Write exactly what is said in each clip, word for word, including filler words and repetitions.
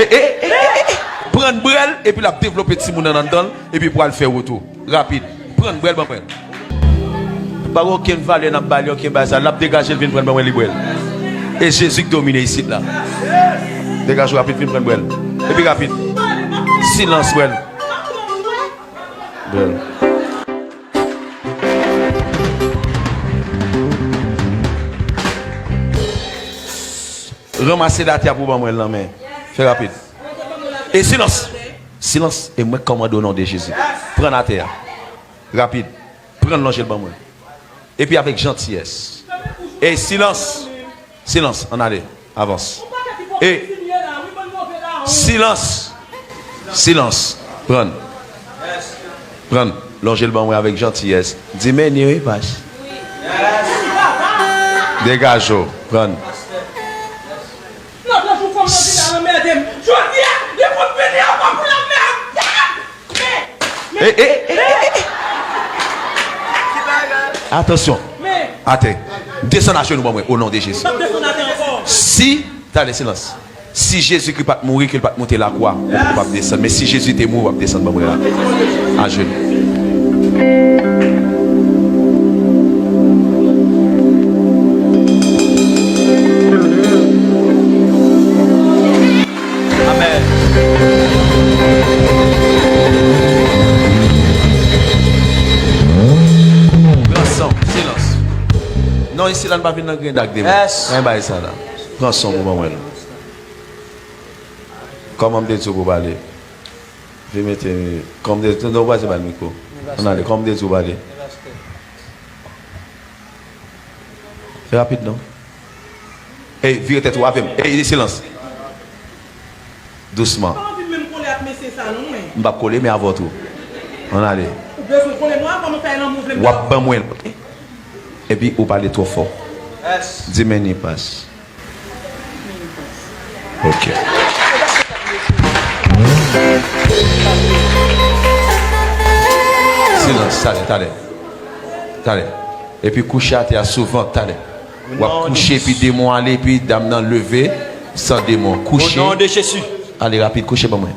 E, e, e, e, e. Pran brèl, epi l ap devlope timoun nan anndan l, epi pou al fè wout ou. Rapid. Pran brèl, ban mwen. Pa gen okenn valè n ap ba li, okenn bagay sa. L ap degaje l vin pran l, ban mwen li brèl. E Jezi k domine isit la. Degaje w rapid, vin pran brèl. Epi rapid. Silans, brèl. Brèl. Ranmase latè a pou ban mwen l nan men. Fè rapid. E silans. Silans. E mwen kòmande o non de Jezi. Pran atè a. Rapid. Pran l lonje l ban mwen. Epi avèk jantiyès. E silans. Silans. Ann ale. Avans. E silans. Silans. Pran. Pran. Lonje l ban mwen avèk jantiyès. Di mèni wi, pas. Degaje w. Pran. Lòt jou fanm nan vin la anmède m. Jodi a, li fout vini ankò pou l anmède m. Men, men, e, e, e, e, e. Atansyon. Men. Atè. Desann ajenou ban mwen, o non de Jezi. M p ap desann atè ankò. Si, talè, silans. Si Jezikri pa t mouri, ke l pa t moute lakwa, ou p ap desann. Men si Jezi te mouri, w ap desann ban mwen la. Ajenou. Amèn. Pran san w, silans. Non, isit la n pa vin nan griyen ak demon. Yes. Anyen bagay sa la. Pran san w pou ban mwen la. Kòman m te di w pou pale? Vin mete, kòman m te di w, non, ou pa se ba l mikwo. Ann ale, kòman m te di w pale? Fè rapid non. Ey, vire tèt ou avè m. Ey, silans. Dousman. M p ap kole, men avè w tou. Ann ale. W ap ban mwen l. Epi ou pale twò fò. Di mèni pas. Ok. Silans, talè, talè. Talè. Epi kouche atè a sou vant, talè. W ap kouche, epi demon ale, epi dam nan leve san demon. Kouche. O non de Jezi. Ale rapid, kouche ban mwen.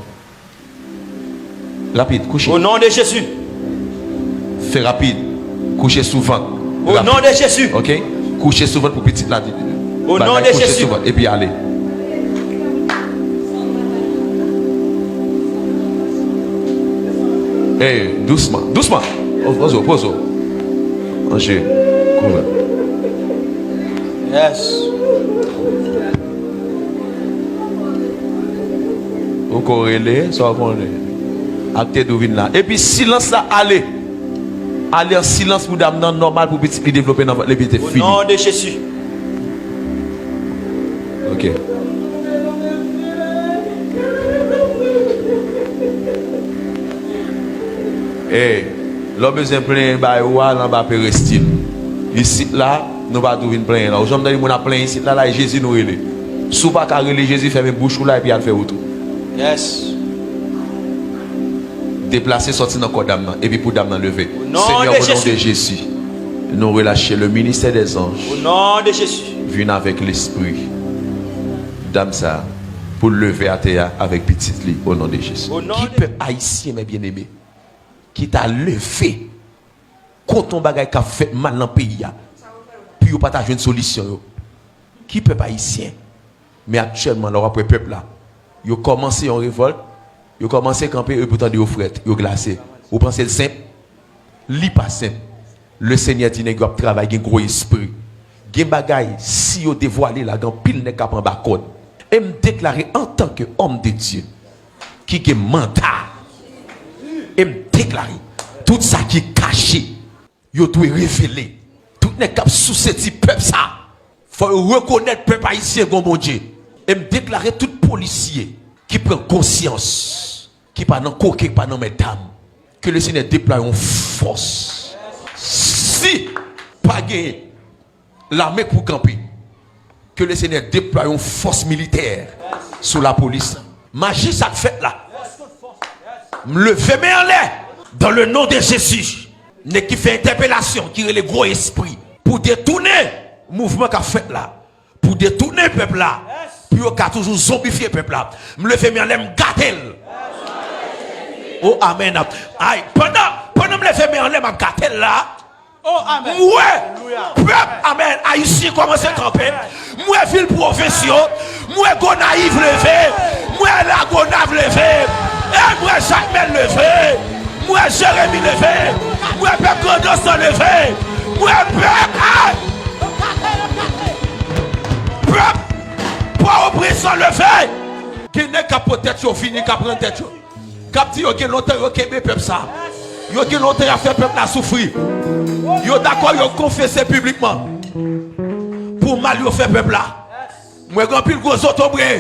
Rapid, kouche. O non de Jezi. Fè rapid. Kouche sou vant. O non de Jezi. Ok? Kouche sou vant pou pitit la. O non de Jezi. Kouche sou vant. Epi ale. Ey, dousman, dousman. Poze w, poze w. Anje. Kouvè. Yes. Ou ko rele, sa w konnen. Ak te dou vin la. Epi silans la ale. Ale an silans pou dam nan nòmal pou pitit li devlope nan vant li epi te fini. O non de Jezi. Ok. Ey, lè w bezwen plenyen bay ou al anba perestil. Isit la, nou pa dou vin plenyen la. Ou janm tande moun ap plenyen isit la, la e Jezi nou rele. Si w pa ka rele Jezi, fèmen bouch ou la epi al fè wout ou. Yes. Deplase sòti nan kò dam nan, epi pou dam nan leve. Senyè, o non de Jezi, nou relache le ministè dè zanj. O non de Jezi. Vin avèk lespri dam sa a pou l leve atè a avèk pitit li, o non de Jezi. O non de Ki pèp ayisyen, men byeneme, ki ta leve kont yon bagay k ap fèt mal nan peyi a, pou yo pa ta jwenn solisyon yo? Ki pèp ayisyen? Men aktyèlman la, w ap wè pèp la, yo kòmanse yon revòlt, yo kòmanse kanpe, epi w tande yo frèt, yo glase. Ou panse l senp? Li pa senp. Lesenyè di nèg yo ap travay, gen gwo espri. Gen bagay, si yo devwale la, gen anpil nèg k ap anba kòd. E m deklare antanke òm de Dye ki gen manda, e m deklare, tout sa ki kache, yo dwe revele. Tout nèg k ap souse ti pèp sa, fò yo rekonèt pèp ayisyen gon Bondye. E m deklare tout polisye ki pran konsyans, ki pa nan koke, ki pa nan men dam, ke Lesenyè deplwaye yon fòs. Si pa gen lame pou kanpe, ke Lesenyè deplwaye yon fòs militè sou lapolis. Maji sa k fèt la. M leve men anlè, dans le nom de Jésus. Nèg ki fè entèpelasyon, ki rele gwo espri, pou detounen mouvman k ap fèt la, pou detounen pèp la, pou yo ka toujou zonbifye pèp la. M leve men anlè, m gate l. O, amèn. Ay, pandan, pandan m leve men anlè, m ap gate l la. O, amèn. M wè pèp, amèn, ayisyen kòmanse kanpe. M wè vil pwovens yo. M wè Gonayiv leve. M wè Lagonav leve. E m wè Jakmèl leve. M wè Jeremi leve. M wè pèp Grandans lan leve. M wè pèp, ay! Pèp Pòtoprens lan leve. Gen nèg k ap pot tèt yo vini, k ap rann tèt yo. K ap di yo gen lontan yo kenbe pèp sa. Yo gen lontan y ap fè pèp la soufri. Yo dakò yo konfese piblikman pou mal yo fè pèp la. M wè gen anpil gwo zotobre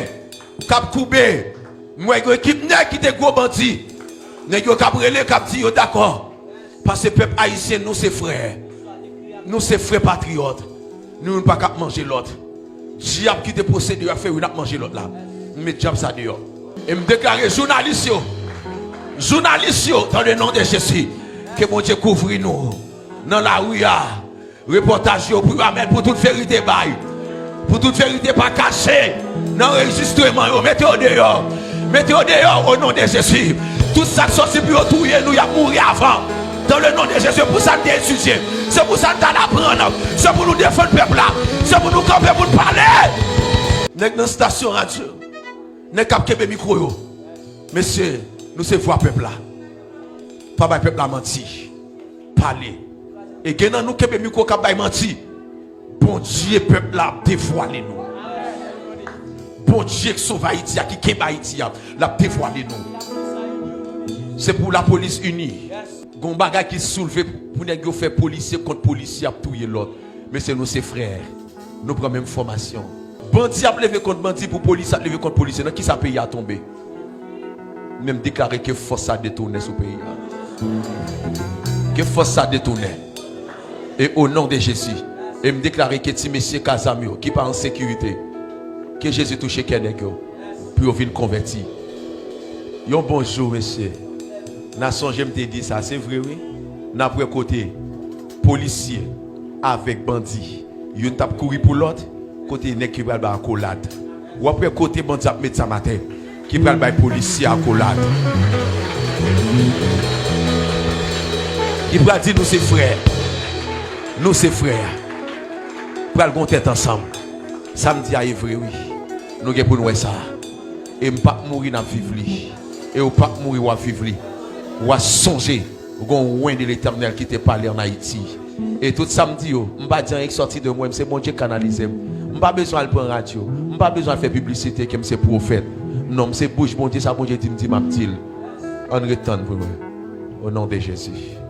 k ap koube. M wè gen ekip nèg ki te gwo bandi. Nèg yo k ap rele, k ap di yo dakò. Paske pèp ayisyen, nou se frè. Nou se frè patriyòt. Nou youn pa ka ap manje lòt. Dyab ki te posede yo ap fè youn ap manje lòt la. M met dyab sa deyò. E m deklare jounalis yo, jounalis yo, dans le nom de Jésus, ke Bondye kouvri nou nan lari a. Repòtaj yo pou yo amèn, pou tout verite bay. Pou tout verite pa kache nan anrejistreman yo. Mete yo deyò. Mete yo deyò, o non de Jezi. Tout sa k sòti pou yo touye nou, y ap mouri avan. Dans le nom de Jésus, se pou sa n te etidye. Se pou sa n t al aprann. Se pou nou defann pèp la. Se pou nou kanpe pou n pale. Nèg nan estasyon radyo. Nèg k ap kenbe mikwo yo. Mesye, nou se vwa pèp la. Pa bay pèp la manti. Pale. E gen nan nou kenbe mikwo k ap bay manti. Bondye pèp la ap devwale nou. Bondye k sove Ayiti a, ki kenbe Ayiti a, l ap devwale nou. Se pou lapolis ini. Gon bagay ki soulve pou nèg yo fè polisye kont polisye ap touye lòt. Mesye, nou se frè. Nou pran menm fòmasyon. Bandi ap leve kont bandi pou polis ap leve kont polisye. Nan kisa peyi a tonbe? Men m deklare ke fòs sa detounen sou peyi a. Ke fòs sa detounen. E o non de Jezi. E m deklare ke ti mesye k a zam yo, ki pa an sekirite, ke Jezi touche kè nèg yo, pou yo vin konvèti. Yon bon jou, mesye. N a sonje m te di sa, se vre wi. N ap wè kote polisye avèk bandi, youn t ap kouri pou lòt, kote nèg ki pral bay akolad. W ap wè kote bandi ap met zam atè, ki pral bay polisye akolad. Ki pral di nou se frè. Nou se frè. Pral gon tèt ansanm. Sa m di a e vre wi. Nou gen pou n wè sa. E m p ap mouri, n ap viv li. E w p ap mouri, w ap viv li. W a sonje, gon wen de Letènèl ki te pale ann Ayiti. E tout sa m di yo, m pa di anyen k sòti de mwen, se Bondye k kanalize m. M pa bezwen al pran radyo, m pa bezwen al fè piblisite ke m se pwofèt. Non, m se bouch Bondye, sa Bondye di m di, m ap di l. Ann ret tann pou mwen. O non de Jezi.